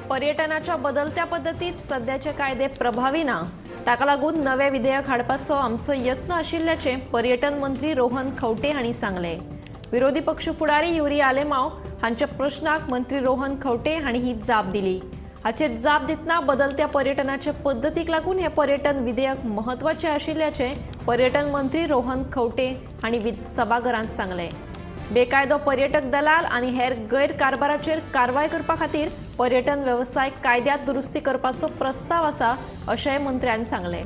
पर्यटनाच्या बदलत्या पद्दतीत सध्याचे कायदे प्रभावी ना, ताका लागून नवे विधेयक हाडपाचो आमचो यत्न आशिल्ल्याचें पर्यटन मंत्री रोहन खंवटे हांणी सांगलें। विरोधी पक्ष फुडारी युरी आलेमाव हांच्या प्रश्नाक मंत्री रोहन खंवटे हांणी ही जाप दिली। हाचेर जाप दितना बदलत्या पर्यटनाचे पद्दतीक लागून हें पर्यटन विधेयक म्हत्वाचें आशिल्ल्याचें पर्यटन मंत्री रोहन खंवटे हांणी सभाघरांत सांगलें। बेकायदो पर्यटक दलाल आनी हेर गैरकारभाराचेर कारवाय करपा खातीर पर्यटन वेवसाय कायद्यात दुरुस्ती करपाचो प्रस्ताव आसा अशेंय मंत्र्यान सांगलें।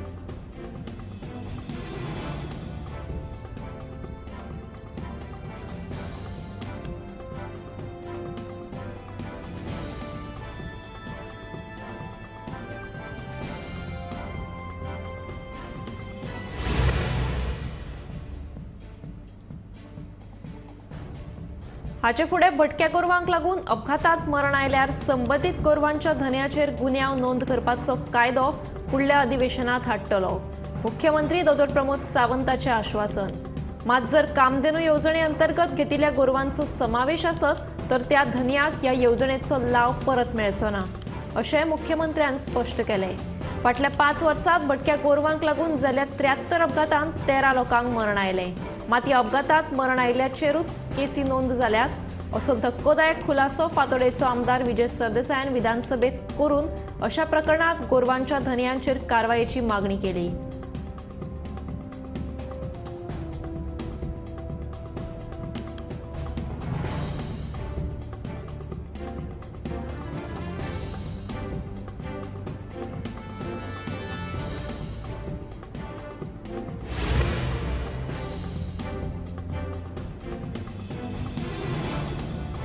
हाचे फुडें भटक्या गोरवांक लागून अपघातात मरण आयल्यार संबंदीत गोरवांच्या धनयाचेर गुन्यांव नोंद करपाचो कायदो फुडल्या अधिवेशनात हाडटलो, मुख्यमंत्री दोतोर प्रमोद सावंताचें आश्वासन। मात जर कामधेनू येवजणे अंतर्गत घेतिल्ल्या गोरवांचो समावेश आसत तर त्या धनयाक ह्या येवजणेचो लाव परत मेळचो ना अशें मुख्यमंत्र्यान स्पश्ट केलें। फाटल्या 5 वर्सांत भटक्या गोरवांक लागून जाल्ल्या 73 अपघातांत 13 लोकांक मरण आयलें। मात ह्या अपघातात मरण आयिल्ल्याचेरूच केसी नोंद जाल्यात असो धक्कोदायक खुलासो फातोडेचो आमदार विजय सरदेसायान विधानसभेत करून अशा प्रकरणात गोरवांच्या धनयांचेर कारवायेची मागणी केली।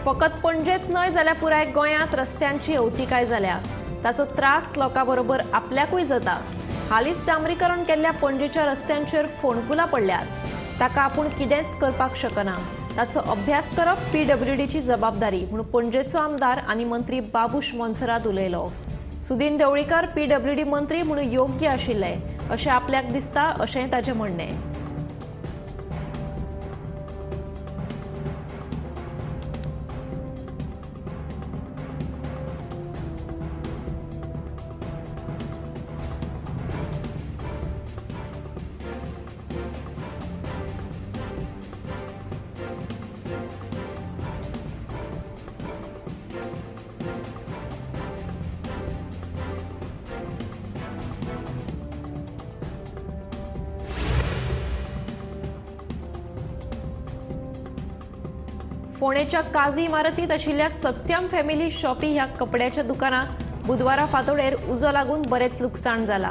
फकत पणजेच न्हय जाल्यार पुराय गोंयांत रस्त्यांची अवतिकाय जाल्या, ताचो त्रास लोकां बरोबर आपल्याकूय जाता। हालींच डांबरीकरण केल्ल्या पणजेच्या रस्त्यांचेर फोंडकुलां पडल्यात, ताका आपूण कितेंच करपाक शकना, ताचो अभ्यास करप पीडब्ल्यूडीची जबाबदारी म्हूण पणजेचो आमदार आनी मंत्री बाबूश मोन्सेरात उलयलो। सुदीन ढवळीकर पीडब्ल्यूडी मंत्री म्हूण योग्य आशिल्ले अशें आपल्याक दिसता अशेंय ताचें म्हणणें। फोंडेच्या काझी इमारतीत आशिल्ल्या सत्यम फॅमिली शॉपी ह्या कपड्याच्या दुकानाक बुधवारा फांतोडेर उजो लागून बरेंच लुकसाण जालां।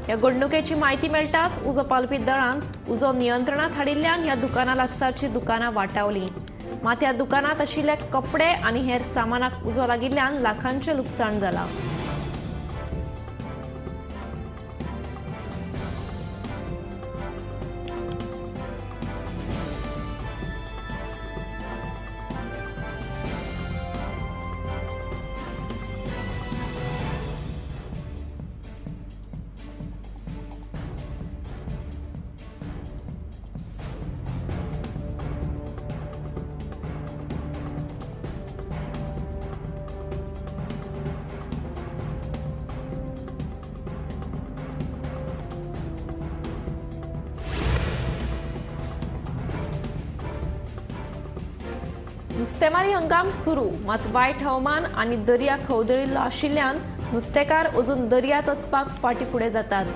ह्या घडणुकेची म्हायती मेळटाच उजो पालपी दळान उजो नियंत्रणात हाडिल्ल्यान ह्या दुकाना लागसारची दुकानां वाटावली। मात ह्या दुकानात आशिल्ले कपडे आनी हेर सामानाक उजो लागिल्ल्यान लाखांचें लुकसाण जालां। नुस्तेमारी हंगाम सुरू, मात वायट हवामान आनी दर्या खवदळिल्लो आशिल्ल्यान नुस्तेकार अजून दर्यांत वचपाक फाटीं फुडें जातात।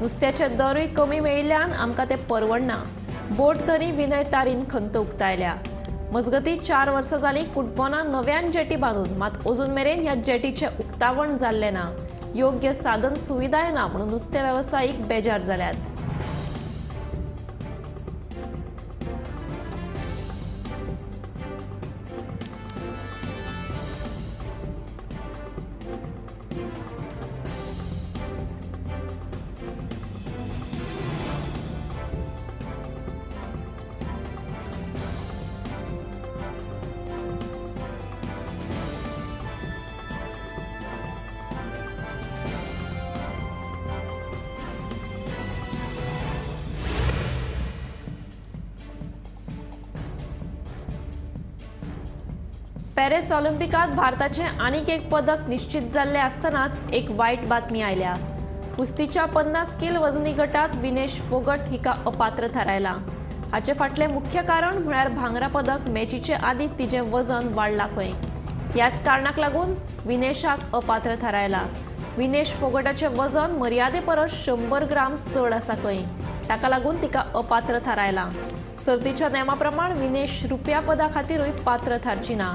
नुस्त्याचे दरूय कमी मेळिल्ल्यान आमकां तें परवडना, बोट धनी विनय तारीन खंत उक्तायल्या। मजगतीं 4 वर्सां जालीं कुटबोना नव्यान जेटी बांदून, मात अजून मेरेन ह्या जेटीचें उक्तावण जाल्लें ना, योग्य साधन सुविधाय ना म्हणून नुस्तें वेवसायीक बेजार जाल्यात। पॅरिस ऑलिम्पिकात भारताचे आनीक एक पदक निश्चित जाल्ले आसतनाच एक वायट बातमी आयल्या। कुस्तीच्या 50 किल वजनी गटात विनेश फोगट हिका अपात्र थारायला। हाचे फाटले मुख्य कारण म्हळ्यार भांगरा पदक मॅचीचे आदी तिजें वजन वाडला खंय। ह्याच कारणाक लागून विनेशाक अपात्र थारायला। विनेश फोगटाचे वजन मर्यादे परस 100 ग्राम चड आसा खंय, ताका लागून तिका अपात्र थारायला। सर्तीच्या नेमा प्रमाण विनेश रुपया पदा खातीरूय पात्र थारची ना।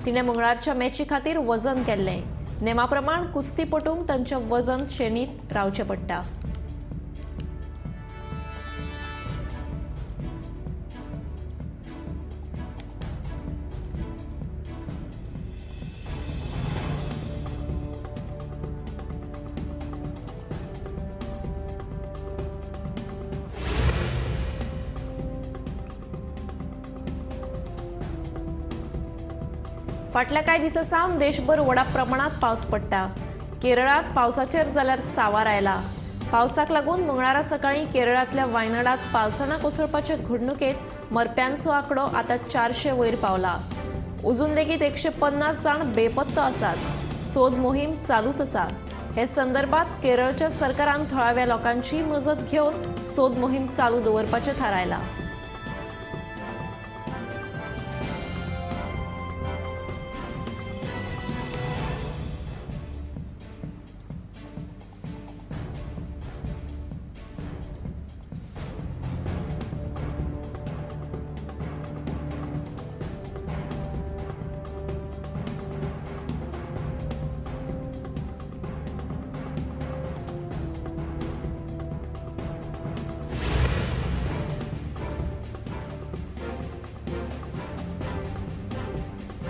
तिणे मंगळारच्या मॅची खातीर वजन केल्लें। नेमा प्रमाण कुस्तीपटूंक तांच्या वजन श्रेणीत रावचें पडटा। फाटल्या कांय दिसां सावन देशभर व्हडा प्रमाणात पावस पडटा। केरळांत पावसाचेर जाल्यार सावार आयला। पावसाक लागून मंगळारा सकाळीं केरळांतल्या वायनाडात पालसणां कोसळपाचे घडणुकेंत मरप्यांचो आंकडो आतां 400 वयर पावला। अजून लेगीत 150 जाण बेपत्तो आसात। सोद मोहीम चालूच आसा। हे संदर्भात केरळच्या सरकारान थळाव्या लोकांची मजत घेवन सोद मोहीम चालू दवरपाचें थारायलां।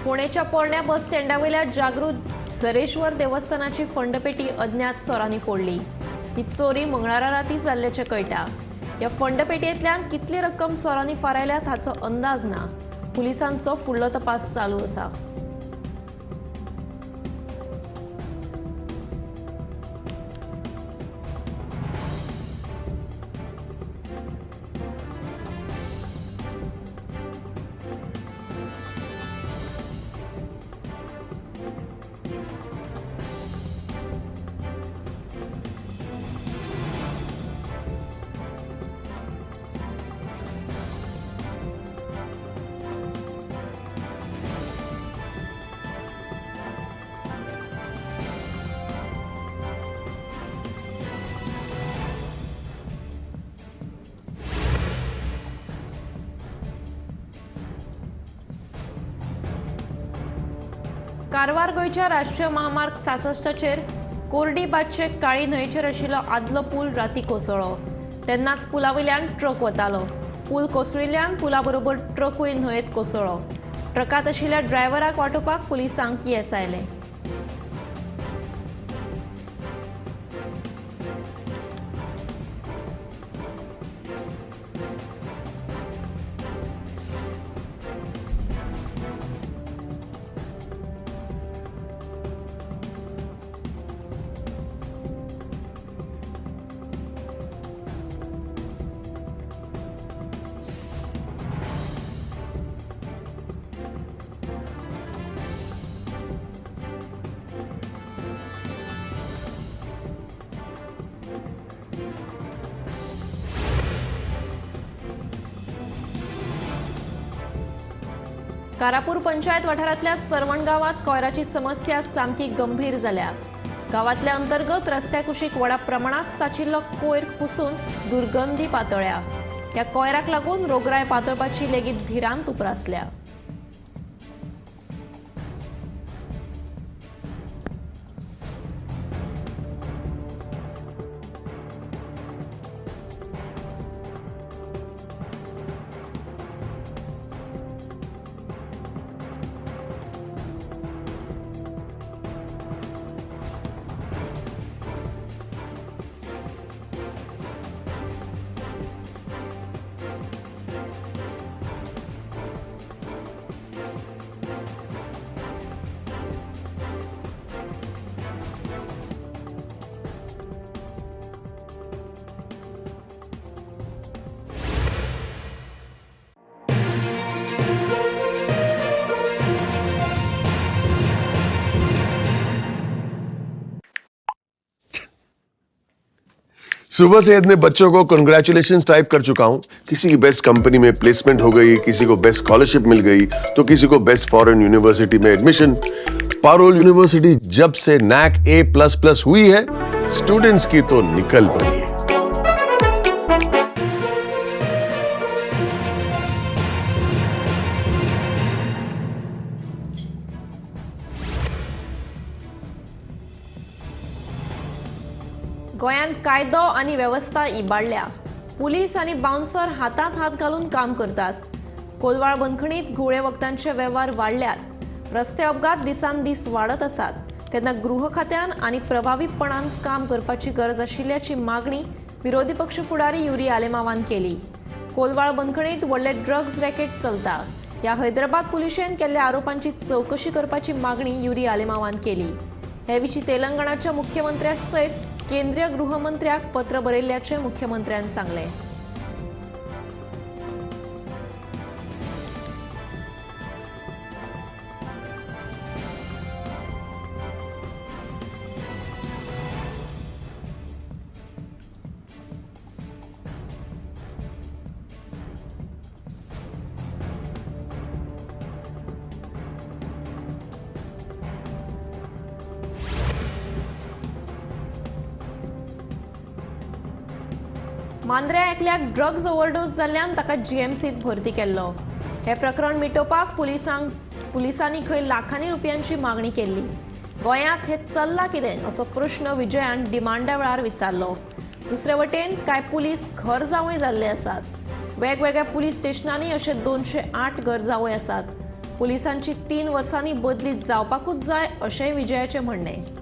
फोंडेच्या पोरण्या बस स्टँडावयल्या जागृत झरेश्वर देवस्थानाची फंडपेटी अज्ञात चोरांनी फोडली। ही चोरी मंगळारा राती जाल्ल्याचें कळटा। ह्या फंडपेटयेंतल्यान कितली रक्कम चोरांनी फारायल्या हाचो अंदाज ना। पुलिसांचो फुडलो तपास चालू आसा। कारवार गोंयच्या राष्ट्रीय महामार्ग 66चेर कोरडी बादचे काळी न्हंयचेर आशिल्लो आदलो पूल राती कोसळ्ळो। तेन्नाच पुला वयल्यान ट्रक वतालो। पूल कोसळिल्ल्यान पुला बरोबर ट्रकूय न्हंयेत कोसळ्ळो। ट्रकांत आशिल्ल्या ड्रायव्हराक वाटोवपाक पुलिसांक येस आयलें। कारापूर पंचायत वाठारांतल्या सरवण गांवांत कोयराची समस्या सामकी गंभीर जाल्या। गांवांतल्या अंतर्गत रस्त्या कुशीक व्हडा प्रमाणात साचिल्लो कोयर कुसून दुर्गंधी पातळ्या। ह्या कोयराक लागून रोगराय पातळपाची लेगीत भिरांत उप्रासल्या। सुबह से इतने बच्चों को कंग्रेचुलेशंस टाइप कर चुका हूं। किसी की बेस्ट कंपनी में प्लेसमेंट हो गई, किसी को बेस्ट स्कॉलरशिप मिल गई, तो किसी को बेस्ट फॉरेन यूनिवर्सिटी में एडमिशन। पारुल यूनिवर्सिटी जब से नैक A++ हुई है, स्टूडेंट्स की तो निकल पड़ी है। गोंयांत कायदो आनी वेवस्था इबाडल्या। पुलीस आनी बाउन्सर हातांत हात घालून काम करतात। कोलवाळ बंदखणीत घुंवळे वखदांचे वेव्हार वाडल्यात। रस्ते अपघात दिसान दीस वाडत आसात। तेन्ना गृह खात्यान आनी प्रभावीपणान काम करपाची गरज आशिल्ल्याची मागणी विरोधी पक्ष फुडारी युरी आलेमावान केली। कोलवाळ बंदखणीत व्हडले ड्रग्ज रॅकेट चलता। ह्या हैदराबाद पुलिशेन केल्ल्या आरोपांची चवकशी करपाची मागणी युरी आलेमावान केली। हे विशीं तेलंगणाच्या मुख्यमंत्र्या सयत केंद्रीय गृहमंत्र्याक पत्र बरयल्ल्याचें मुख्यमंत्र्यान सांगलें। मांद्र्या एकल्याक ड्रग्ज ओव्हरडोस जाल्ल्यान ताका जीएमसीत भरती केल्लो। हें प्रकरण मिटोवपाक पुलिसांनी खंय लाखांनी रुपयांची मागणी केल्ली। गोंयांत हें चल्लां कितें असो प्रश्न विजयान डिमांडा वेळार विचारलो। दुसरे वटेन कांय पुलीस घर जावंय जाल्ले आसात। वेगवेगळ्या पुलीस स्टेशनांनी अशे 208 घर जावंय आसात। पुलिसांची 3 वर्सांनी बदली जावपाकूच जाय अशेंय विजयाचें म्हणणें।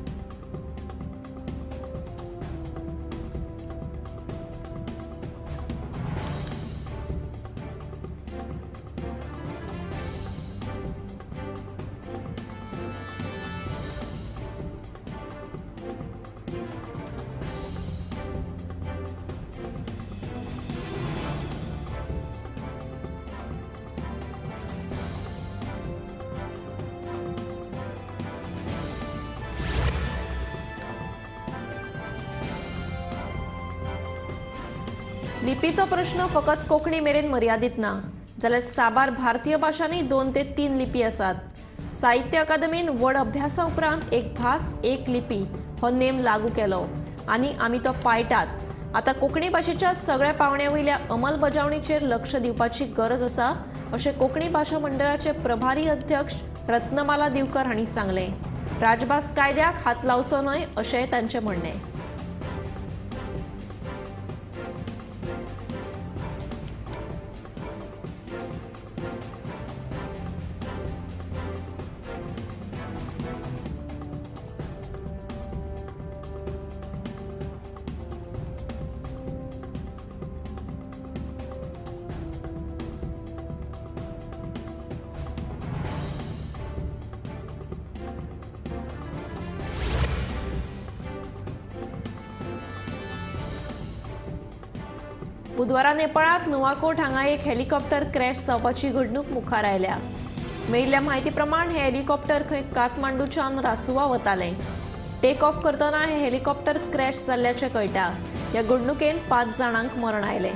लिपीचो प्रश्न फकत कोंकणी मेरेन मर्यादीत ना, जाल्यार साबार भारतीय भाशांनी 2 ते 3 लिपी आसात। साहित्य अकादमीन व्हड अभ्यासा उपरांत एक भास एक लिपी हो नेम लागू केलो आनी आमी तो पाळटात। आतां कोंकणी भाशेच्या सगळ्या पावंड्या वयल्या अंमलबजावणीचेर लक्ष दिवपाची गरज आसा अशें कोंकणी भाशा मंडळाचे प्रभारी अध्यक्ष रत्नमाला दिवकर हांणी सांगलें। राजभास कायद्याक हात लावचो न्हय अशेंय तांचें म्हणणें। बुधवारा नेपाळात नुवाकोट हांगा एक हेलिकॉप्टर क्रॅश जावपाची घडणूक मुखार आयल्या। मेळिल्ल्या म्हायती प्रमाण हे हेलिकॉप्टर खंय काठमांडूच्यान रासुवा वतालें। टेक ऑफ करतना हे हेलिकॉप्टर क्रॅश जाल्ल्याचें कळटा। ह्या घडणुकेन 5 जाणांक मरण आयलें।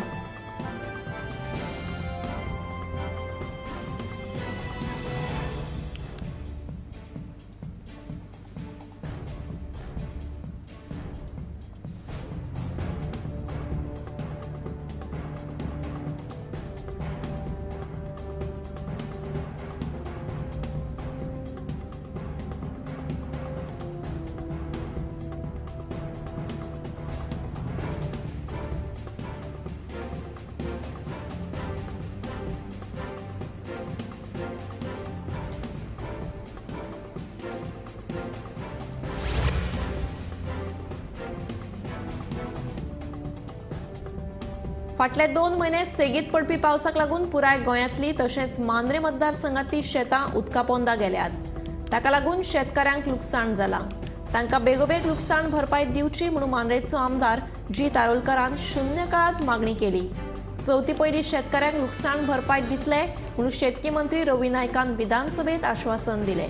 फाटले 2 म्हयने सेगीत पडपी पावसाक लागून पुराय गोंयांतली तशेंच मांद्रे मतदारसंघातली शेतां उदका पोंदा गेल्यात। ताका लागून शेतकाऱ्यांक लुकसाण जालां। तांकां बेगोबेग लुकसाण भरपाय दिवची म्हणून मांद्रेचो आमदार जी तारोलकरान शून्य काळात मागणी केली। चवथी पयलीं शेतकाऱ्यांक लुकसाण भरपाय दितले म्हणून शेतकी मंत्री रवी नायकान विधानसभेत आश्वासन दिलें।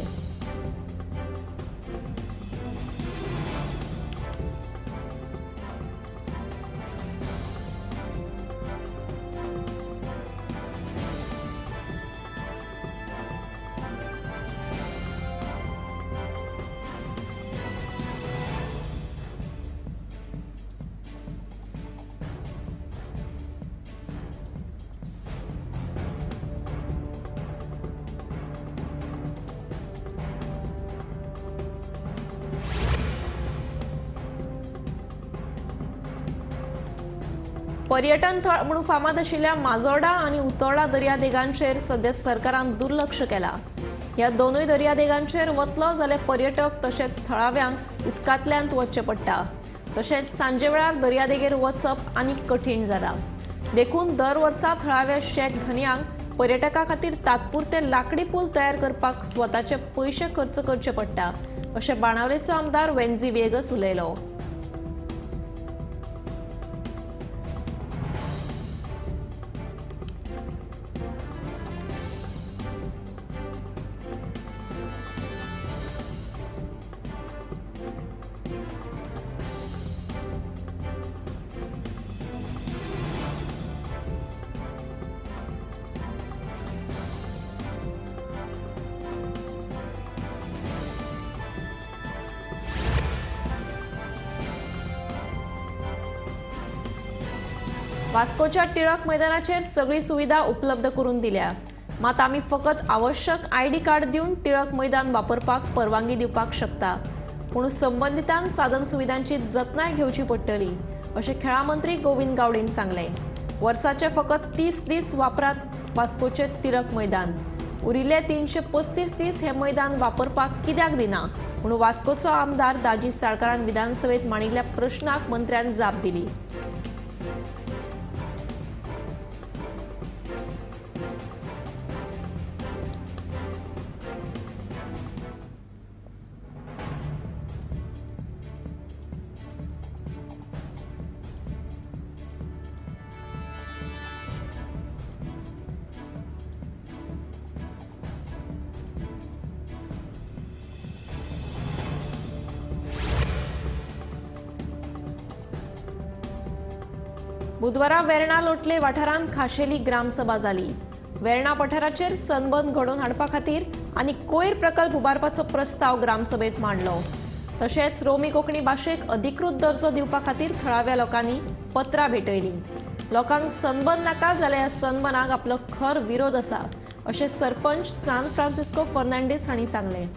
पर्यटन थळ म्हणून फामाद आशिल्ल्या माजोर्डा आनी उतोर्डा दर्यादेगांचेर सध्या सरकारान दुर्लक्ष केला. ह्या दोनूय दर्यादेगांचेर वतलो जाल्यार पर्यटक तशेंच थळाव्यांक उदकांतल्यान वचचें पडटा. तशेंच सांजे वेळार दर्यादेगेर वचप आनीक कठीण जाला. देखून दर वर्सा थळाव्या शेक धनयांक पर्यटकां खातीर तात्पुरते लाकडी पूल तयार करपाक स्वताचे पयशे खर्च करचे पडटा अशें बाणावलेचो आमदार वेन्झी व्हिएगस उलयलो. वास्कोच्या टिळक मैदानाचेर सगळी सुविधा उपलब्ध करून दिल्या. मात आमी फकत आवश्यक आयडी कार्ड दिवन टिळक मैदान वापरपाक परवानगी दिवपाक शकता, पूण संबंदितांक साधन सुविधांची जतनाय घेवची पडटली अशें खेळां मंत्री गोविंद गावडेन सांगलें. वर्साचे फकत 30 दीस वापरात वास्कोचे टिळक मैदान, उरिल्ले 335 दीस हे मैदान वापरपाक कित्याक दिना म्हणून वास्कोचो आमदार दाजी साळकारान विधानसभेत मांडिल्ल्या प्रश्नाक मंत्र्यान जाप दिली. बुधवारा वेर्णा लोटले वाठारांत खाशेली ग्रामसभा जाली. वेर्णा पठाराचेर सनबर्न घडोवन हाडपा खातीर आनी कोयर प्रकल्प उबारपाचो प्रस्ताव ग्रामसभेत मांडलो. तशेंच रोमी कोंकणी भाशेक अधिकृत दर्जो दिवपा खातीर थळाव्या लोकांनी पत्रां भेटयलीं. लोकांक सनबर्न नाका जाल्यार ह्या सनबर्नाक आपलो खर विरोध आसा अशें सरपंच सान फ्रांसिस्को फर्नांडीस हांणी सांगलें.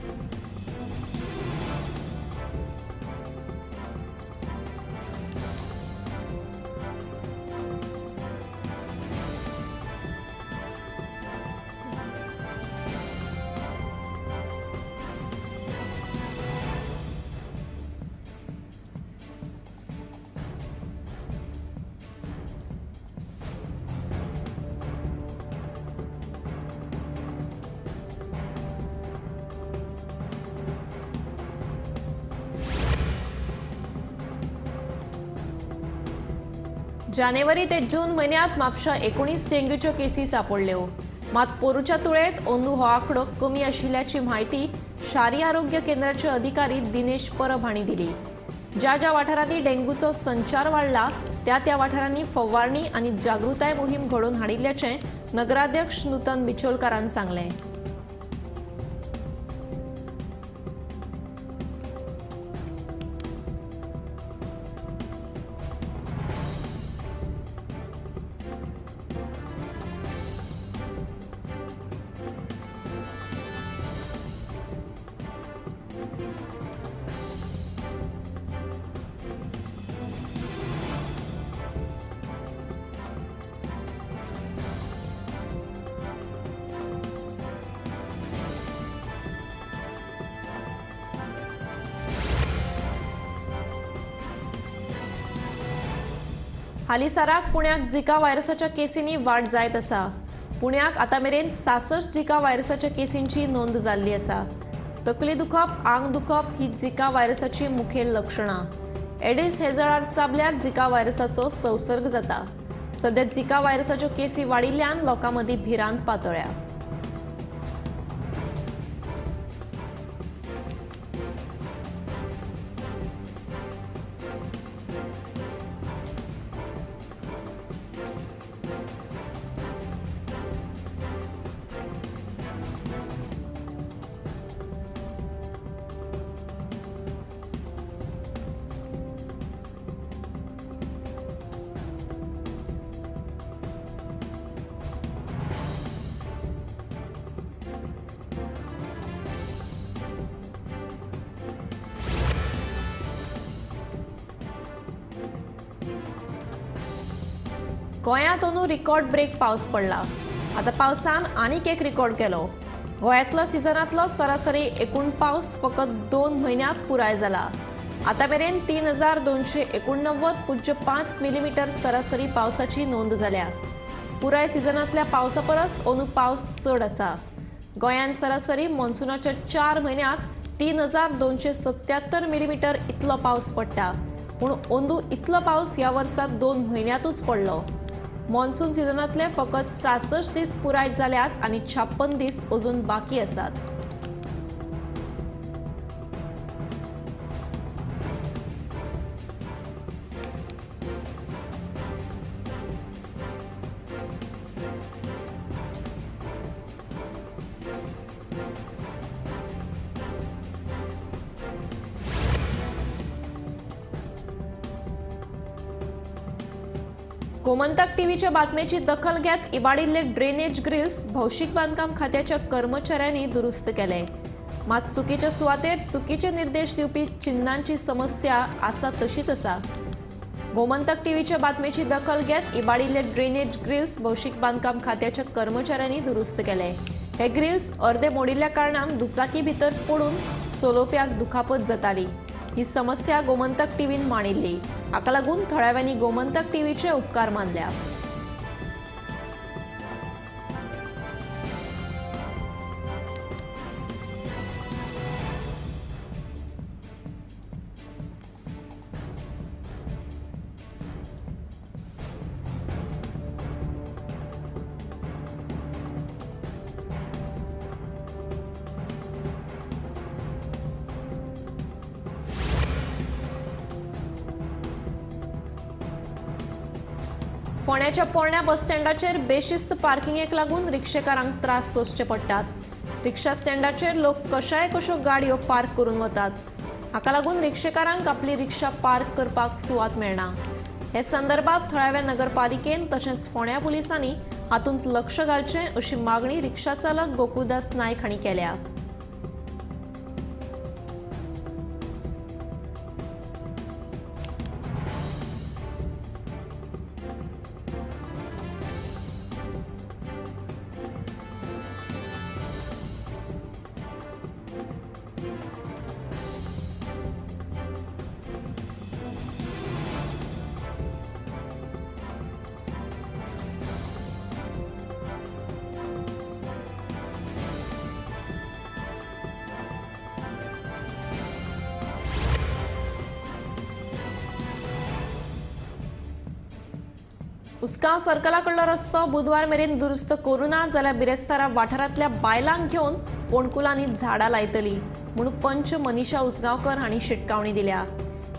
जानेवारी ते जून म्हयन्यांत म्हापशा 19 डेंग्यूच्यो केसी सापडल्यो. मात पोरूच्या तुळेंत अंदू हो आंकडो कमी आशिल्ल्याची म्हायती शारी आरोग्य केंद्राचे अधिकारी दिनेश परब हांणी दिली. ज्या ज्या वाठारांनी डेंग्यूचो संचार वाडला त्या त्या वाठारांनी फवारणी आनी जागृताय मोहीम घडोवन हाडिल्ल्याचें नगराध्यक्ष नूतन बिचोलकारान सांगलें. हालींसराक पुण्याक झिका व्हायरसाच्या केसींनी वाड जायत आसा. पुण्याक आतां मेरेन 66 झिका व्हायरसाच्या केसींची नोंद जाल्ली आसा. तकली दुखप, आंग दुखप ही झिका व्हायरसाची मुखेल लक्षणां. एडिस हे जळार चाबल्यार झिका व्हायरसाचो संसर्ग जाता. सध्या झिका व्हायरसाच्यो केसी वाडिल्ल्यान लोकां मदीं भिरांत पातळ्या. गोंयांत अंदू रिकॉर्ड ब्रेक पावस पडला. आतां पावसान आनीक एक रिकॉर्ड केलो. गोंयांतलो सिजनांतलो सरासरी एकूण पावस फकत 2 म्हयन्यांत पुराय जाला. आतां मेरेन 3289.5 मिलीमीटर सरासरी पावसाची नोंद जाल्या. पुराय सिजनांतल्या पावसा परस अंदू पावस चड आसा. गोंयांत सरासरी मॉन्सुनाच्या 4 म्हयन्यांत 3277 मिलीमीटर इतलो पावस पडटा, पूण अंदू इतलो पावस ह्या वर्सा 2 म्हयन्यांतूच पडलो. मॉन्सून सिजनांतले फकत 66 दीस पुराय जाल्यात आनी 56 दीस अजून बाकी आसात. गोमंतक टीव्हीच्या बातमेची दखल घेत इबाडिल्ले ड्रेनेज ग्रिल्स भौशीक बांदकाम खात्याच्या कर्मचाऱ्यांनी दुरुस्त केले. मात चुकीच्या सुवातेर चुकीचे निर्देश दिवपी चिन्हांची समस्या आसा तशीच आसा. गोमंतक टीव्हीच्या बातमेची दखल घेत इबाडिल्ले ड्रेनेज ग्रिल्स भौशीक बांदकाम खात्याच्या कर्मचाऱ्यांनी दुरुस्त केले. हे ग्रिल्स अर्दे मोडिल्ल्या कारणान दुचाकी भितर पडून चलोवप्याक दुखापत जाताली. ही समस्या गोमंतक टीव्हीन मांडिल्ली. हाका लागून थळाव्यांनी गोमंतक टीव्हीचे उपकार मानल्या. फोंड्याच्या पोरण्या बस स्टँडाचेर बेशिस्त पार्किंगेक लागून रिक्षेकारांक त्रास सोंसचे पडटात. रिक्षा स्टँडाचेर लोक कशाय कश्यो गाडयो पार्क करून वतात. हाका लागून रिक्षेकारांक आपली रिक्षा पार्क करपाक सुवात मेळना. हे संदर्भात थळाव्या नगरपालिकेन तशेंच फोंड्या पुलिसांनी हातूंत लक्ष घालचें अशी मागणी रिक्षा चालक गोकुळदास नायक हांणी केल्या. उसगांव सर्कला कडलो रस्तो बुधवार मेरेन दुरुस्त करूं ना जाल्यार बिरेस्तारा वाठारांतल्या बायलांक घेवन फोंडकुलांनी झाडां लायतली म्हूण पंच मनीषा उसगांवकर हांणी शिटकावणी दिल्या.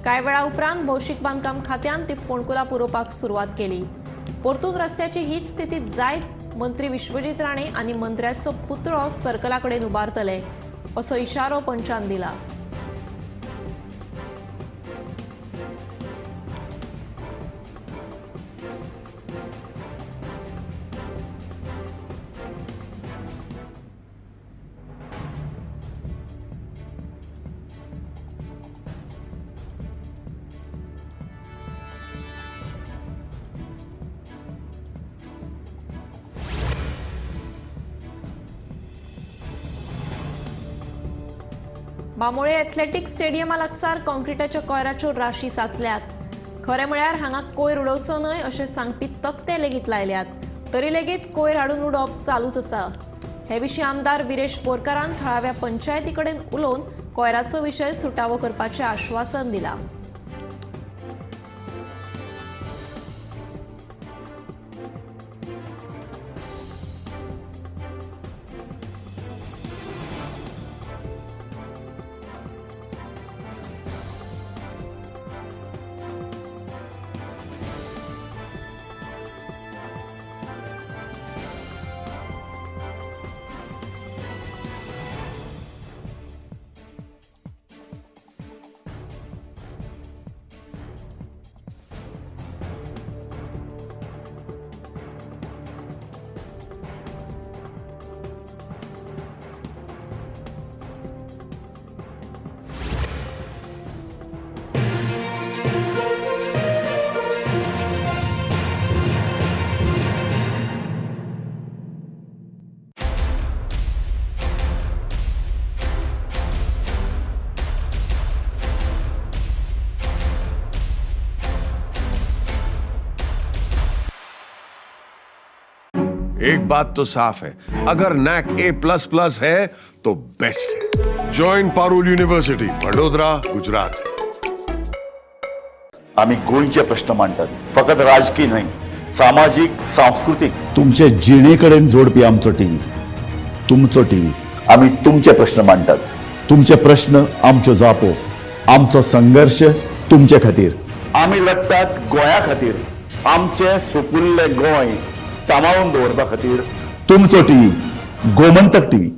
कांय वेळा उपरांत भौशीक बांदकाम खात्यान ती फोंडकुलां पुरोवपाक सुरवात केली. परतून रस्त्याची हीच स्थिती जायत मंत्री विश्वजीत राणे आनी मंत्र्याचो पुतळो सर्कला कडेन उबारतले असो इशारो पंचान दिला. बांबोळे एथलेटीक स्टेडियमा लागसार कॉन्क्रिटाच्या कोयराच्यो राशी साचल्यात. खरें म्हळ्यार हांगा कोयर उडोवचो न्हय अशें सांगपी तकटे लेगीत लायल्यात, तरी लेगीत कोयर हाडून उडोवप चालूच आसा. हे विशीं आमदार विरेश बोरकारान थळाव्या पंचायती कडेन उलोवन कोयराचो विशय सुटावो करपाचें आश्वासन दिलां. एक बात तो साफ है, अगर नैक A++ है तो बेस्ट है। Join Parul university, Vadodara, Gujarat. आमी गोंयचे प्रश्न मांडटात, फकत राजकी न्हय, सामाजीक, सांस्कृतीक, तुमचे जिणे कडेन जोडपी आमचो टीव्ही, तुमचो टीव्ही। आमी तुमचे प्रश्न मांडटात। तुमचे प्रश्न आमच्यो जापो, आमचो संघर्श तुमचे खातीर। आमी लडटात गोंया खातीर, आमचें सुपुल्लें गोंय सांबाळून दवरपा खातीर। तुमचो टीव्ही, गोमंतक टीव्ही।